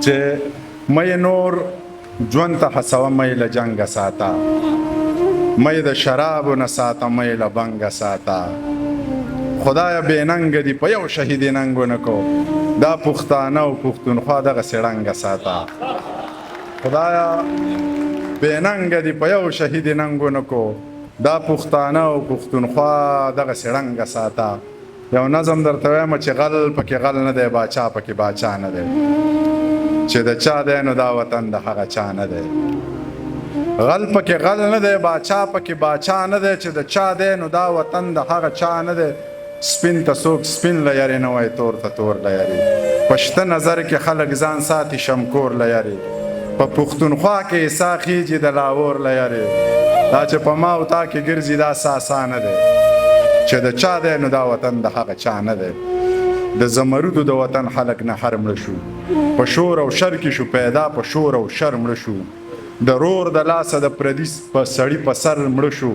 چې مې نور ژوند ته هڅوه، مې له جنګه ساته، مې د شرابو نه ساته، مې له بنګه ساته. خدایه بې ننګه دي په یو شهید ننګ ونه کو، دا پښتانه او پښتونخوا دغسې ړنګه ساته. خدایه بې ننګه دي په یو شهید ننګ ونه کو، دا پښتانه او پښتونخوا دغسې ړنګه ساته. یو نظم درته وایم چې غل پکې غل نه دی، باچا پکې باچا نه دی، چې د چا دی نو دا وطن د هغه چا نه دی. غل پکې غل نه دی، باچا پکې باچا نه دی، چې د چا دی نو دا وطن د هغه چا نه دی. سپین ته څوک سپین له یارې نه وایي، تور ته تور له یارې. په شته نظر کې خلک ځان ساتي شمکور له یارې. په پښتونخوا کې یې سا خېږي د لاهور له یارې. دا چې په ما او تا کې ګرځي دا سا نه دی، چې د چا دی نو دا وطن د هغه چا نه دی. د زمردو د وطن خلک نه هر مړه شو، په شور او شر کې شو پیدا، په شور او شر مړه شو. د رور د لاسه د پردي په سړي په سر مړه شو.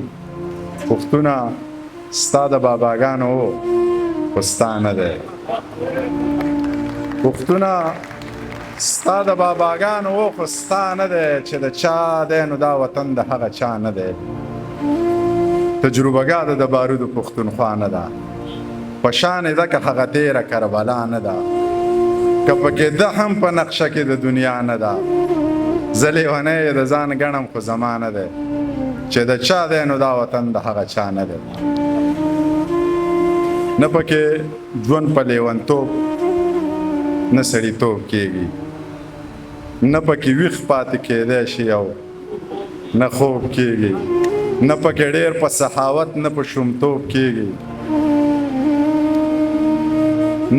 پښتونه ستا د باباګانو و خو ستا نه دی. پښتونه ستا د باباګانو و خو ستا نه دی، چې د چا دی نو دا وطن د هغه چا نه دی. تجربهګاه د بارودو پښتونخوا نه ده، په شان یې ده که هغه تېره کربلا نه ده، که پکې ده هم په نقشه کې د دنیا نه ده. زه لیونی یې د ځان ګڼم خو زما نه دی، چې د چا دی نو دا وطن د هغه چا نه دی. نه پکې ژوند په لیونتوب نه سړیتوب کېږي، نه پکې ویښ پاتې کېدی شي او نه خوب کېږي، نه پکې ډېر په سخاوت نه په شومتوب کېږي،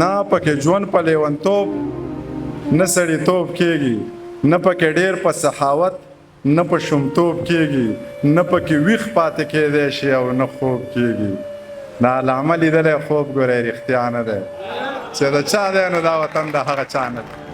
نه پکې ژوند په لیونتوب نه سړیتوب کېږي، نه پکې ډېر په سخاوت نه په شومتوب کېږي، نه پکې ویښ پاتې کېدی شي او نه خوب کېږي. دا علامه لیدلی خوب ګورئ رښتیا نه دی، چې د چا دی نو دا وطن د هغه چا نه دی.